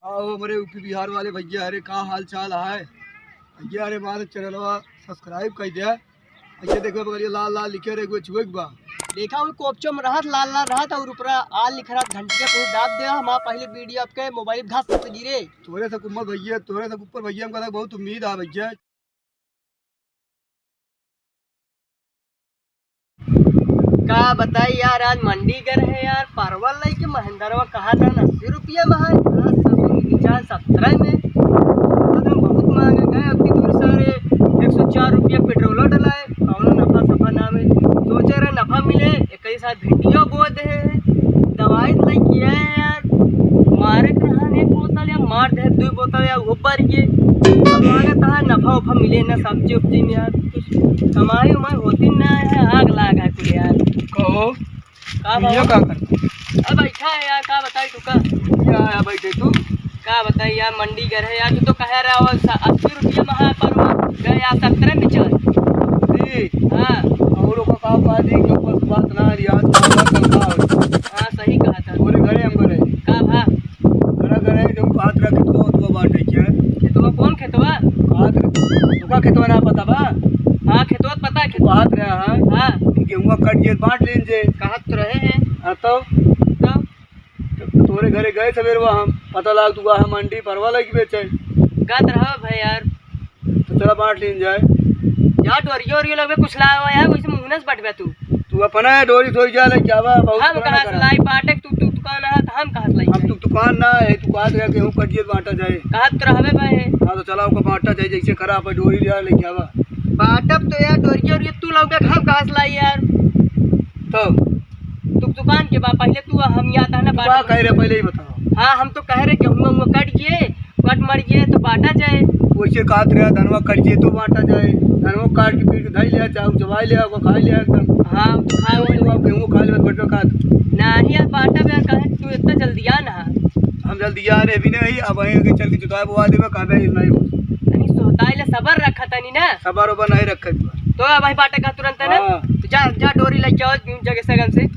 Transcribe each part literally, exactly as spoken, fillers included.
आओ हमरे यूपी बिहार वाले भइया, अरे का हाल चाल है भइया? अरे हमारे चैनलवा subscribe कर दिया। भइया देखो बगलिया लाल लाल लिखे रहे, एगो छुए के बा। देखा हुई कोपचो में रहत लाल लाल रहत और ऊपरा आल लिख रहत घंटिया को दाब दे। हम पहले वीडियो आपके मोबाइल घास से गिरे। तोरे से ऊपर भइया, तोरे से ऊपर भइया, हमका बहुत उम्मीद है भइया। का बताई यार, आज मंडी गए रहे यार, परवल लेके महेंद्रवा कहा था अस्सी रुपया में है, आज ससुर की जान सत्रह में। एकदम बहुत महंगा गए, अब की दूर सारे एक सौ चार रुपया पेट्रोल डलाए, कौनो नफा सफा ना मिले। सोचे रहे नफा मिले, कई साथ भिंडियो बो दे, दवाई तो लेके आए यार, मारे के रहा एक बोतल या मार दे दो बोतल या ऊपर के। अब लागत है नफा उफा मिले ना सब्जी उब्जी में यार, कुछ कमाई उमाई होती ना है, आग लाग है कुल यार। कहो, का ये बाबा? का करता? अब बैठा है यार, का बताई तू का? क्या आया बैठे तू? का बताई यार, मंडी गए रहे यार, तू तो कह रहा हो स-, अस्सी रुपया में है परवल, गए यार सत्रह में चल। जी। हाँ। और ओका का कह दी कि ऊपर से बात ना रियाज का बात चलता हो। हाँ, सही कहा था। पूरे घरे हम घरे। का भा? घरे घरे जो बात रखे तो, तो बात है क्या? खेतवा कौन खेतवा? बात रखे। तुका खेतवा ना पता बा? हाँ, खेतवा तो पता है, खेतवा। बात रहा है हाँ। कि गेहुआ कट गया, बांट लेन जे। कहत तो रहे हैं। हाँ, तो? तो? तो तोरे घरे गए सवेरवा हम, पता लाग तू हम मंडी परवा लगी बेचे। का तरह भाई यार? तो चला बांट लीन जाए। जा डोरियो ओरियो लगबे कुछ लावा यार, वैसे मुंह से बटबे तू। तू अपना है डोरी थोड़ी जा लेके आवा, बहुत हम पुराना कहाँ से करा। लाई बाटे, तू, तू दुकान है तो हम कहाँ से लाई हम जाए? तू दुकान ना है, तू कहा था कि हूँ कटिए बांटा जाए। कहा तो रहबे भाई। हाँ तो चला ओका बांटा जाए, जैसे खराब है डोरी ले लेके आवा। बाटब तो यार डोरियो ओरियो तू लगबे, हम कहाँ से लाई यार? तो तू दुकान के बा, पहले तू हम याद है ना तू का बांट। कह रहे पहले ही बताओ। हाँ, हम तो कह रहे गेहुआ उहुआ कट गए, कट मर गए तो बांटा जाए। वैसे कहत रहे धनवा कट गए तो बांटा जाए, धनवा काट के पीट के धई लिया, चाहे उचवाई लिया, ओका खाई लिया एकदम। हाँ, तो खाए तो वाले। अब गेहूं खा लेबे तो बटवा खात। नहीं यार, बांटा बे यार, काहे तू इतना जल्दी आ ना? हम जल्दी आ रहे भी नहीं, अब वहीं के चल के जुताई बोआ देबे, कहबे नहीं हो। तनी सोताई ले सबर रखा तनी ना। सबर ओबर नहीं रखे बा। तो अब भाई बांटे का तुरंत है ना? हाँ। तो जा, जा डोरी लेके आओ जगह सगन से।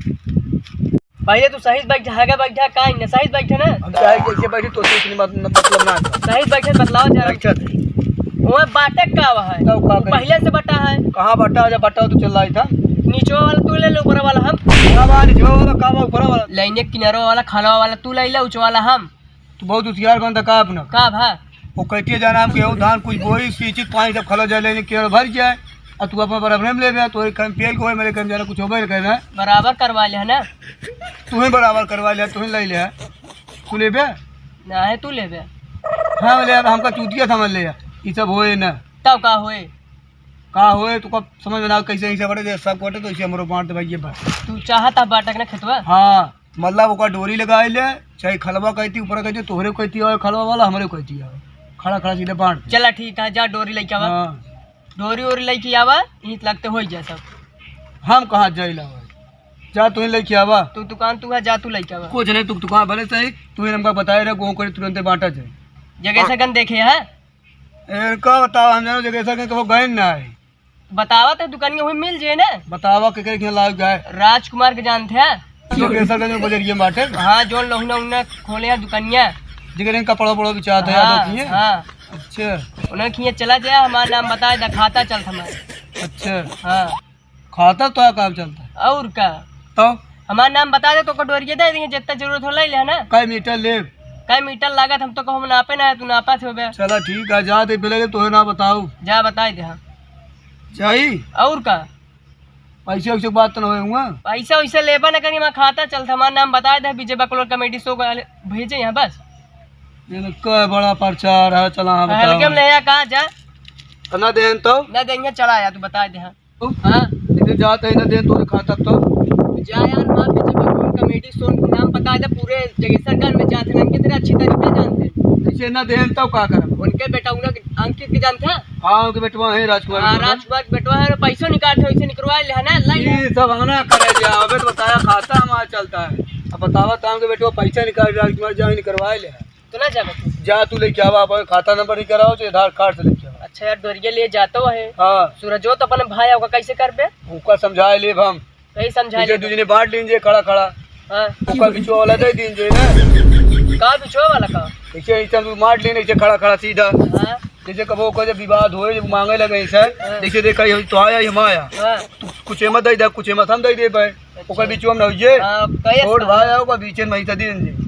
पहले तू सही से बैठ, आगे बैठा, काहे न सही से बैठे ना? हम चाहे जैसे बैठी तो उससे इतनी मत-, मतलब ना आता। सही से बैठे, बतलाओ जरा। अच्छा। वो बाटे का हुआ है? तब का वो करी? पहले से बटा है। कहाँ बटा है? जब बटा हो तो चल रहा था। नीचे वाला तू ले ले, ऊपर वाला हम। का बा नीचे वाला, का बा ऊपर वाला? लाइने किनारो वाला, खलवा वाला तू ले ले, ऊंच वाला हम। तू बहुत होशियार बनता का अपना? का भा? वो कहती है जाना हम गेहूं धान कुछ बोई, सींची पानी सब खला जाए, लेकिन केवल भर जाए। और तू अपना बराबर में लेबे, तोरे कर्म पेल को है, मेरे कर्म जाना कुछ होबे नहीं करना। बराबर करवा ले है ना? तू ही बराबर करवा ले, तू ही ले ले। तू लेबे? ना है, तू लेबे। हाँ, ले, अब हमका चूतिया समझ ले, ये सब होए ना। तब का होए? का होए, तू कब समझ में ना, कैसे ऐसे बटे, जैसे सब कटे, तो इसे हमरो बांट दे भाई, ये बात। तू चाहता बांटे के ना खेतवा? हाँ। मतलब ओकर डोरी लगाए ले, चाहे खलवा कहती, ऊपर कहती, तोहरे कहती आवे खलवा वाला, हमरे कहती आवे। खड़ा खड़ा सीधे बांट दे। चला ठीक है, जा डोरी लेके आवा। हाँ। डोरी ओरी लेके आवा, ईंट लगते हो जाए सब। हम कहाँ जाइला भाई? जा तू ही लेके आवा। तू दुकान तू है, जा तू लेके आवा। कुछ नहीं, तू दुकान भले सही, तू ही हमका बताए रहे, गोहूं करे तुरंते बांटा जाए। जगह से गन देखे है? ए, का बताओ, हम जानो जगह से गन कबो गए ना है। बतावा तो दुकानिया हुई मिल जाए ना। बतावा के, के, के लाग जाए। राजकुमार के जानते हैं? जो केसरगंज में बजरिया में बाटे। हाँ, जो लहुना उन्ना खोले हैं दुकानिया। जेकरे कपड़ा उपड़ा भी चाहत है, हाँ, यादव किए? हाँ। अच्छा। उन्हें किए चला जाए, हमारा नाम बताए दे, खाता चलत हमारे। अच्छा। हाँ। खाता तो काम चलता है। और का? तो? हमारा नाम बता दे तो कटोरिया दे देंगे, जितना जरूरत हो ले ले ना। कै मीटर लेब? कै मीटर लागत हम तो कहूँ नापे ना है, तू नापा थे बे। चला ठीक है, जा दे पहले तोहे ना बताऊ। जा बताए दे, हाँ। जाई? और का? पैसे वैसे के बात तो ना होए हुआ? पैसा वैसे लेबा ना करी, हमारा खाता चलत, हमारा नाम बताए दे, विजय बकलोल कॉमेडी शो का भेजे यहाँ बस। ये लोग का बड़ा प्रचार है, चला हाँ, बताओ। हल्के में ले आ, कहाँ जा? तो ना देन तो? ना देंगे, चला आया, तू बताए दे, हाँ। हाँ। इधर जाते हैं ना देन तो खाता तो। जा यार, वहाँ विजय बकलोल कॉमेडी शो नाम बताए दे, पूरे जगेसरगंज में जाते हैं, इनके तरह अच्छी तरीके जानते हैं। ऐसे ना देन तो का करब? उनके बेटा उन्हें अंकित के जानते हैं? हाँ, उनके बेटवा है राजकुमार हाँ, के बेटवा। राजकुमार के बेटवा है, पैसो निकालते, वैसे निकलवा ले, है ना? लाई है। ये सब हम ना करे जा, अबे तो बताया खाता हमारा चलता है। अब बतावा तो हमके बेटवा पैसा निकाल, राजकुमार जा निकलवा ले। तो ना जाबे तू? जा तू लेके आवा, अपन खाता नंबर ही कराओ, चाहे आधार कार्ड से लेके आवा। अच्छा यार, डोरिया ले जाता हुआ है। हाँ। सूरजो तो अपन भाई होगा, कैसे करबे? ओका समझाए लेब हम। कहीं समझा पीछे ले। दूजने बांट लीन जे खड़ा खड़ा। हाँ। ओका बिचवा वाला दे दीन जे ना। का बिचवा वाला का? ऐसे, ऐसे तू मार लेने, ऐसे खड़ा, खड़ा सीधा। हाँ। जैसे कबो को जब विवाद होए, जब मांगे लगे ऐसे, हाँ। जैसे देखा, ये तो आया, ये हम आया। हाँ। तू कुछ मत दे दे, कुछ मत हम दे दे पाए। अच्छा। ओकर बीच में ना होइए। हाँ, कहिए छोट ना। भाई आओ, ओकर बीच में ही दे दीजिए।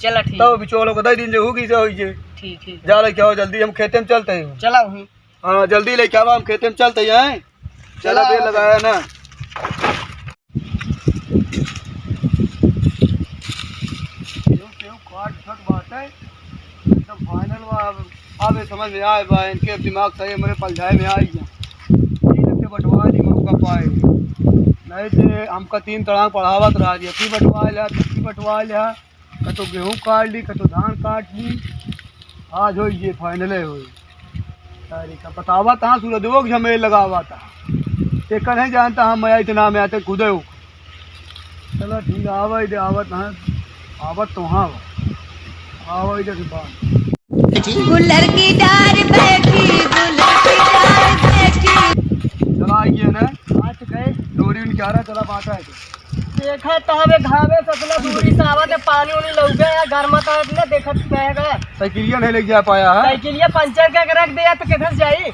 चला ठीक। तो बिचोलो को दे दीजिए, होगी से होइए। ठीक, ठीक। जा लेके आओ जल्दी, हम खेते में चलते हैं। चला हूँ। हाँ, जल्दी लेके आवा, हम खेते में चलते हैं। चला, चला, देर लगाया ना। केहू, केहू काट छट बाटे, एकदम final बा। अब, अब ये समझ में आए बा, इनके दिमाग सही हमरे पलझाए में आई है। ये इनके बंटवा दी मौका पाए, नहीं तो हमका तीन तड़ाक पढ़ावत रहा जी, अभी बंटवा लिया, तब भी बंटवा लिया। कतो गेहूँ काट ली, कतो धान काट ली। आज होई ये final होई। तारीख का बतावा तहाँ सूरजवो के झमेल लगावा था। ते कन्हे जानता हम मैं इतना में आते खुदे हो। चलो ठीक है, आवा इधर, आवत हैं, आवत तो हाँ बा। आवा इधर से बाहर। गुलर की डार बैठी, गुलर की डार बैठी। चला आइए ना। आज गए। डोरी उनके आ रहा, चला बांटा है। देखा तो हमें घामे से इतना दूरी से आवत है, पानी उनी लौके है, घर में तो इतना देखत रहेगा। साइकिलिया नहीं लेके जा पाया है। साइकिलिया पंचर करके रख दिया तो किधर जाई?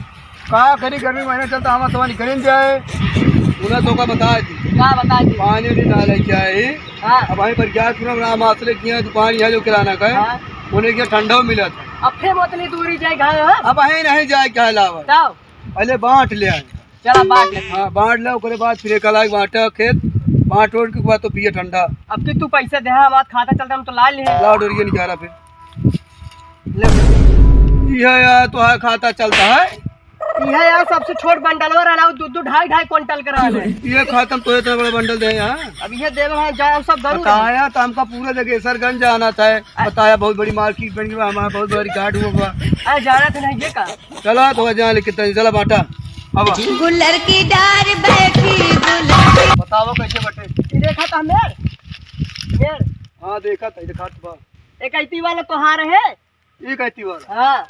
का करी, गर्मी महीना चलता, हवा सवा निकल जाए। उन्हें तो का बता दी। का बता दी? पानी उनी ना लेके आए। हाँ। अब वहीं पर गैस पूरा बड़ा मासले किया, दुकान यहाँ जो किराना का है, हाँ। उन्हें क्या ठंडा मिला था। अब फिर उतनी दूरी जाए घर, हाँ? अब वहीं नहीं जाए, क्या लावा? तब? पहले बांट ले आए। चला, बांट ले। हाँ, बांट ले, ओकरे बाद फिर एक अलग बांटा खेत, बांट ओट के बाद तो पिए ठंडा। अब कि तू पैसा दे, हमारा खाता चलता, हम तो ला ले। लाओ डोरिया निकाला फिर। ले। यह यार, तो है खाता चलता है। यह यार, सबसे छोट बंडलवा रहला, दो, दो, ढाई, ढाई कुंटल के रहला। ये खाता तो इतना बड़ा बंडल दे यहाँ। अब ये देवे वहाँ जाओ, सब गरू बताया तो हमका पूरा जगेसरगंज जाना था। बताया बहुत बड़ी मार्केट बन गई, हमारा बहुत बड़ी घाट हुआ हुआ। अरे, जाना था नहीं, ये का? चला तो जा लेके तनी, चला बांटा। अब गुलर की डार बैठी, गुलर की। बताओ कैसे बटे? ई देखा था मेड़? मेड़? हाँ, देखा था, देखा था बा। एक ऐती वाला तोहार है? एक ऐती वाला? हाँ।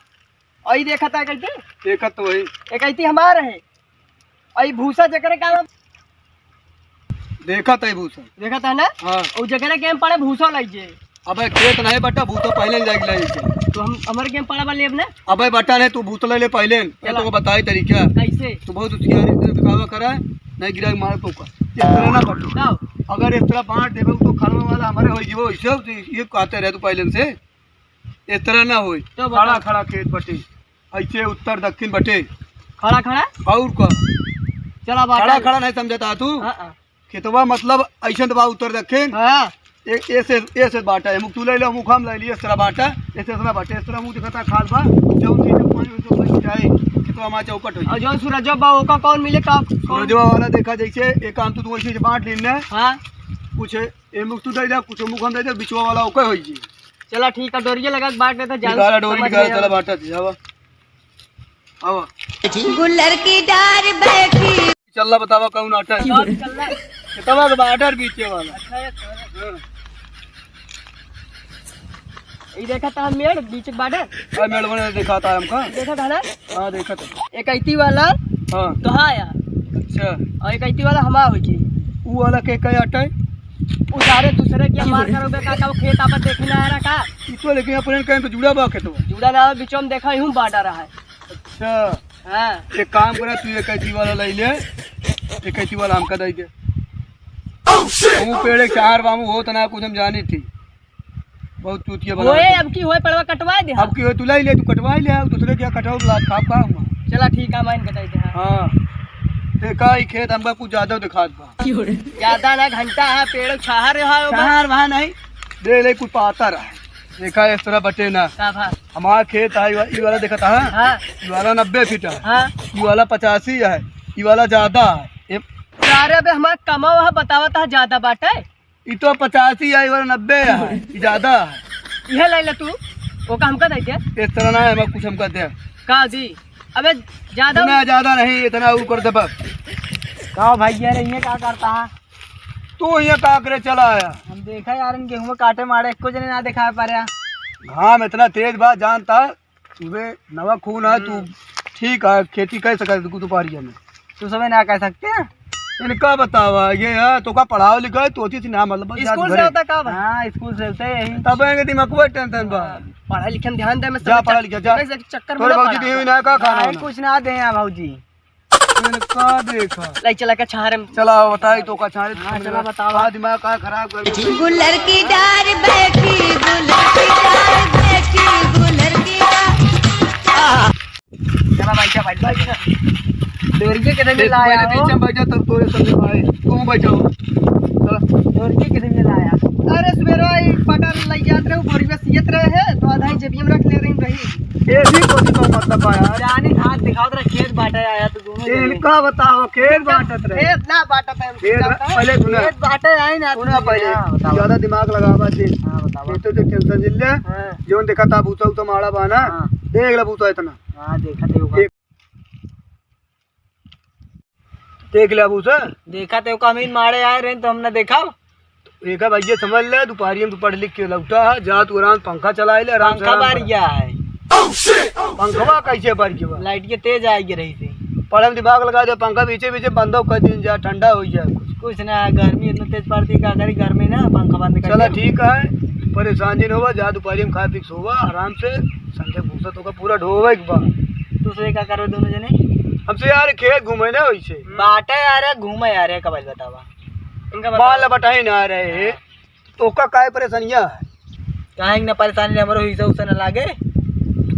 और ई देखा था एक ऐती? देखा तो वही। एक ऐती हमार है। और ई भूसा जकरे का देखत है भूसा। देखत है ना? हाँ। और जकरे के हम पड़े भूसा लाइजे। अबे खेत नहीं बटा, भूसा पहले ले जाके लाइजे। तो हम, हमारे के हम पड़ा बा लेब ना? अबे बटा नहीं, तू भूसा ले ले पहले। मैं चला। तो बताई तरीका। कैसे? तू बहुत होशियारी से दिखावा करा, नहीं गिरा के मार तो का। इस तरह ना बटा। बताओ। अगर इस तरह बांट देबे तो खड़वा वाला हमारे हो जीवो, इसे ये कहते रहे तू पहले से। इस तरह ना होई। तो बता। खड़ा खड़ा खेत बटे, ऐसे उत्तर दक्षिण बटे। खड़ा खड़ा? और का? चला बाटा। खड़ा खड़ा नहीं समझता तू? हाँ, हाँ। खेतवा मतलब ऐसे तो बा उत्तर दक्षिण। हाँ। ए-, ऐसे, ऐसे बाटा है, मुख तू ले लो, मुख हम ले लिए, इस तरह बाटा, ऐसे, इस तरह बाटा, इस तरह मुख दिखाता खाल बा, जो उसी से पानी उनको बच जाए, खेतवा हमारा चौपट हो जाए। और जो सूरजवा बा, ओका कौन मिले का? सूरजवा वाला देखा जैसे एक काम तू, तू ऐसे बांट लेना। हाँ। कुछ ए मुख तू दे दे, कुछ मुख हम दे दे, बिचवा वाला ओके होई जी। चला ठीक है, डोरिया लगा के बांट देते, जान निकाला डोरी, समझ निकाला, में चला आवे। बांटा थी, आवा। आवा। गुलर की डार बैठी। चल्ला बतावा कौन आटा है? और चल्ला। कितवा के बांटा बीचे वाला। अच्छा, ये तो है। हाँ। ये देखा था मेड़, बीच के बांटा। हाँ, मेड़ बने देखा था हमका। देखा था ना? हाँ, देखा था। एक ऐती वाला हाँ। तो हाँ यार। अच्छा। और एक ऐती वाला हमारा हो जी। ऊ वाला के कहे अटै? ऊ सारे दूसरे के मार करोगे का, का वो खेत आपस देखे ना आ रहा का? ई तो लेकिन अपने कहीं तो जुड़ा बा खेतवा। जुड़ा ना हो, बीचों में देखा यूं बांटा रहा है। अच्छा। हाँ। एक काम करा, तू एक ऐती वाला ले ले, एक ऐती वाला हमका दे दे। Oh, shit! वो पेड़ एक चार बामू होत ना, कुछ हम जानी थी। बहुत चूतिया बना होए, रखा। अब की होए, पड़वा कटवाए दे, हाँ। अब की होए, तू लाई ले, तू कटवाए ले, दूसरे क्या कटाऊ ला, खाब का हुआ? चला ठीक है, मैं कटाई दे, हाँ। हाँ। देखा, ई खेत हमका कुछ ज्यादा दिखात बा। ज्यादा ना, घंटा है, पेड़ छाहर है, ओमे। छाहर वहाँ नहीं, दे ले, कुछ पातर है। देखा, इस तरह बटे ना। का भा? हमारा खेत है, ई वाला देखा था, हाँ। ई वाला नब्बे फीट है। हाँ। ई वाला पचासी है, ई वाला ज्यादा है। ये अरे, अबे हमारा कमावा है, बतावा था ज्यादा बाटे। ई तो पचासी है, ई वाला नब्बे है, ई ज्यादा है। इहे ले ले तू, ओका हमका दे दे। इस तरह ना है, मैं कुछ हमका दे। का दी? अबे ज्यादा सुना, ज्यादा नहीं, इतना ऊपर दबा। का भैया रे, ये का करता है? तू ये का करे चला आया? हम देखा यार, इन गेहूं काटे मारे, एको जने ना दिखाई पा रहा। घाम इतना तेज बा, जानता सुबह नवा खून है तू। हम्म। ठीक है, खेती कर सकत है तू दोपहरिया में। तू सुबह ना कर सकते हैं? इनका बतावा, ये है, तोका पढ़ावा लिखावा, तो चीज ना, मतलब, बस स्कूल से होता का बा? हाँ, स्कूल से होता है यही। तब इनके दिमाग को टेंशन बा। हाँ, पढ़ाई लिखे में ध्यान दे, मैं जा, सब पढ़ा लिखा, जा। मैं एक चक्कर में तोरे ना भौजी पड़ा। दी हुई ना, का खाना नहीं, वाना? कुछ ना दे हैं भौजी। इनका देखा। ले चला के छाहरे में। चला, बताई तोका छाहरे में। हाँ, चला, बतावा। का दिमाग का खराब कर। गुलर की डार बैठी, गुलर की डार बैठी, गुलर की डार। चला भाई, चला भाई, भाई। डोरिया के देने ए, तू लाया पहले हो। बीच में बैठा, तब तोरे समझ में आए। तू बैठा हो। चला। डोरिया के देने लाया। अरे, सुबेरा ई पटर लग जात रहे, बोरिया सियत रहे है, तो आधा ही जेबिया में रख ले रही, रही। ये भी तो तो मतलब बा यार। जानी हाथ दिखावत रहे, खेत बाटे आया तो दोनों जने। इनका बताओ, खेत बाटत रहे। खेत ना बाटत है, खेत जानता है? पहले सुना। खेत बाटे आई ना, सुना पहले। हाँ, बताओ। ज्यादा दिमाग लगावा जी। हाँ, बताओ। ये तो जो टेंशन जिल्ले, हाँ। जोन देखा था भूसा, भूसा माड़ा बाना। हाँ। देख ले भूसा इतना। हाँ, देखा थे वो। देख। देख ले अब उसे। देखा तो का, हम ही मारे आए रहे तो हम ना देखा। एक भैया समझ ले, दोपहरिया में तू पढ़ लिख के लौटा है, जा तू आराम पंखा चला ले, आराम से पंखा आराम बार कर। गया है। पंखवा कैसे बार गया? लाइट के तेज आए गिर रही थी। पढ़े में दिमाग लगा दे, पंखा पीछे पीछे बंद कर दिन जा, ठंडा हो जाए कुछ। कुछ ना, गर्मी इतना तेज पड़ती, का करी, घर में ना पंखा बंद कर चला दिया। ठीक है, परेशान जिन होवा, जा दोपहरिया में खा पी के सोवा आराम से, संगे भूसा तो का पूरा ढोवे के बा। तू से का करबे दोनों जने? हमसे यार खेत घूमे ना वैसे। बाटे यार, घूमे यार, का बात बतावा। इनका मान बतावा। ला बटाई ना रहे, हाँ। तो का काहे परेशानिया है? काहे के ना परेशानी, हमरो हिस्सा उसा ना लागे।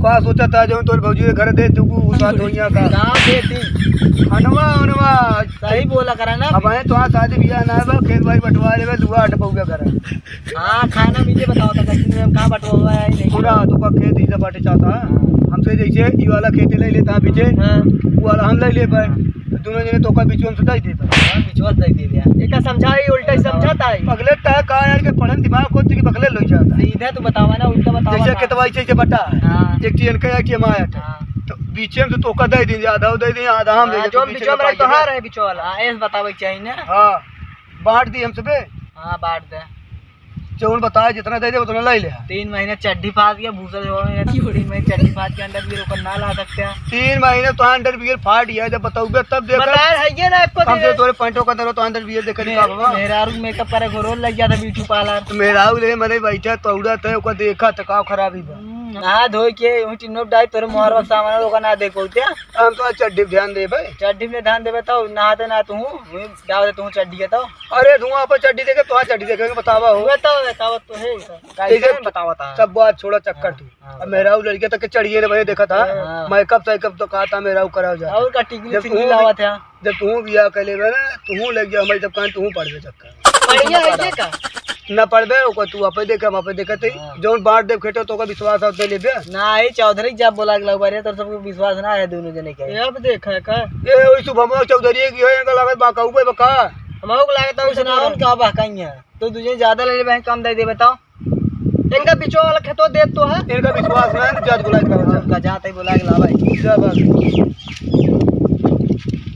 का सोचा था जो तोर भौजी के घर दे तू को उसा धोइया का? का दे दी? हनवा, हनवा। सही बोला करा ना। अब है तो आज शादी बियाह ना बा, खेत बाड़ी बंटवा लेबे, दुआ अट पौगा करा। हाँ, खाना मुझे बताओ तो, कैसे में का बंटवा हुआ है, नहीं? पूरा तो का खेत हिस्सा बांटे चाहता है। हाँ। हमसे जैसे ई वाला खेत ले लेता है पीछे, हाँ। वो वाला हम ले ले पाए। हाँ। तो दोनों जने तो का बीच में सुधाई देता। हाँ, बीच में सुधाई दे दिया। एका समझाई, उल्टा ही समझाता है। पगले ता का यार के पढ़न दिमाग को तेरी पगले लो जाता। सीधा तू बतावा ना, उल्टा बतावा जैसे ना। खेतवा ऐसे, ऐसे बटा है। हाँ। एक टी इनका, एक टी हमारा है। हाँ। तो बीच में तो तोका दे दिन, आधा दे दिन, आधा हम हाँ, ले जो लेते, बीच बीच में में रहे पाई तो देबे। हाँ रहे बीच वाला। हाँ, ऐसे बतावे के चाहिए ना। हाँ, बांट दी हम सबे। हाँ, बांट दे। जौन बताए जितना दे दे उतना ले ले। तीन महीने चड्ढी फाट गया, भूसा जो है, तीन महीने चड्ढी फाट के अंडरवियर ओकर ना ला सकते हैं। तीन महीने तो अंडरवियर फाट गया, जब बताऊबे तब देख। बताए है ये ना, एको हमसे दिन। तोरे पैंटों का दरो तो अंडरवियर देखे नहीं, का बाबा? मेहरारू मेकअप करे को रोल लग गया था ब्यूटी पार्लर। तो मेहरारू ले मने बैठा तो उड़त है, ओकर देखा तो का खराबी बा। हम्म, नहा धोई के ऊँची नोट डाई तोरे मोहरवा सामान ओकर ना देख पौते। हम तो चड्ढी पे ध्यान देबे। चड्ढी में ध्यान देबे तो नहाते ना तू, डाल दे तू चड्ढी है तो। अरे धुआं पर चड्ढी देखे, तो चड्ढी देखे बतावा हो। बताओ, बताओ तो है। कैसे कैसे बतावा था? सब बात छोड़ा, चक्कर हाँ, तू। हाँ, अब बताओ। मेहरारू लड़के तक के चढ़िए रे भाई, देखा था। हाँ। मेकअप सेकअप तो कहा था मेहरारू कराओ जा। और का टिकली जब सिकली तू लावा था। जब तू बियाह कर लेबे ना, तू लग गया हमारी, तब कान तू पड़ गए चक्कर। बढ़िया है ये का? ना पड़बे, ओकर तू आपे देखे, हम आपे देखत हई। हाँ। जौन बांट देब खेतो, तो ओकर विश्वास होते लेबे। नाही, चौधरी जब बोला के लगबा रे, तोर सबके विश्वास ना है दोनों जने के। ये अब देखा है का? ये वही शुभमवा चौधरी की है, इनका लागत बा कहू बे बका। हमहू को लागत है कुछ ना, उनका बा कहीं है। तो तुझे ज्यादा ले लेबे, कम दे देबे तो? इनका बिचवा वाला खेतो देत तो है। इनका विश्वास ना है, जज बुला के लावा, जा। उनका जाते ही बुला के लावा है। जा बस।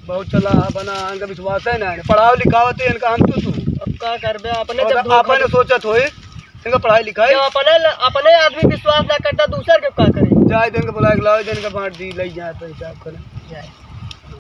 बहुत चला बना, इनका विश्वास है ना, पढ़ाओ लिखाओ तो इनका हम तू तू। अब का करबे, अपने और जब धोखा अपने दे- सोचत होई, इनका पढ़ाई लिखाई। जब अपने ल-, अपने आदमी विश्वास ना करता, दूसर के का करे? जाए दिन के बुला के लाओ, दिन के बांट दी, ले जाए तो हिसाब करे। जाए।